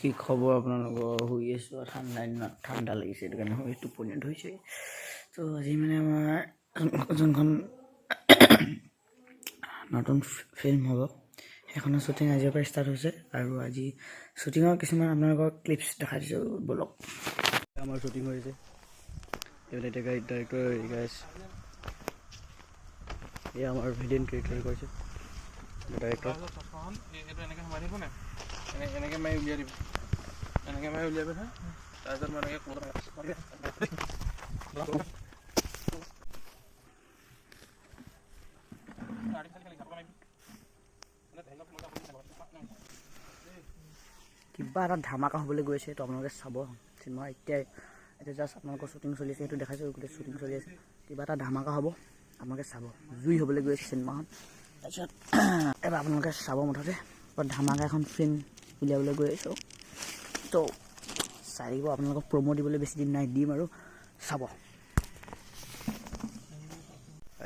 কি খবৰ আপোনালোকৰ? শুই আছোঁ। ঠাণ্ডা দিনত ঠাণ্ডা লাগিছে, সেইটো কাৰণে শুই টোপনি ধৰিছে। ত' আজি মানে আমাৰ যোনখন নতুন ফিল্ম হ'ব, সেইখনৰ শ্বুটিং আজিৰ পৰা ষ্টাৰ্ট হৈছে আৰু আজি শ্বুটিঙৰ কিছুমান আপোনালোকৰ ক্লিপছ দেখাই দিছোঁ, ব'লক। আমাৰ শ্বুটিং হৈছে। এইবিলাক এতিয়া গাড়ী ডাইৰেক্টৰ গাইছ। এয়া আমাৰ ভিলেইন কেৰেক্টাৰ কৰিছে ডাইৰেক্টৰ। চশমাখন এইটো এনেকৈ সোমাই থাকিব নাই, এনেকৈ মাৰি উলিয়াই দিব, এনেকৈ মাৰি উলিয়াবি নহয়। তাৰপিছত মই এনেকৈ। কিবা এটা ধামাকা হ'বলৈ গৈছে, তো আপোনালোকে চাব চিনেমা। এতিয়া এতিয়া জাষ্ট আপোনালোকৰ শ্বুটিং চলি আছে, সেইটো দেখাইছোঁ। গোটেই শ্বুটিং চলি আছে। কিবা এটা ধামাকা হ'ব, আপোনালোকে চাব। জুই হ'বলৈ গৈ আছে চিনেমাখন। তাৰপিছত এবাৰ আপোনালোকে চাব, মুঠতে বৰ ধামাকা এখন ফিল্ম উলিয়াবলৈ গৈ আছোঁ। তো চাই থাকিব। আপোনালোকক প্ৰমো দিবলৈ বেছি দিন নাই, দিম আৰু চাব।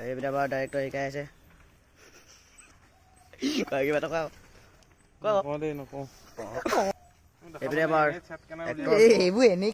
এইবিলাক বাৰু ডাইৰেক্টৰ শিকাই আছে। কিবা এটা কোৱা। নকওঁ দেই, নকওঁ। এইপিনে আমাৰ এইবোৰ এইবোৰ এনেই।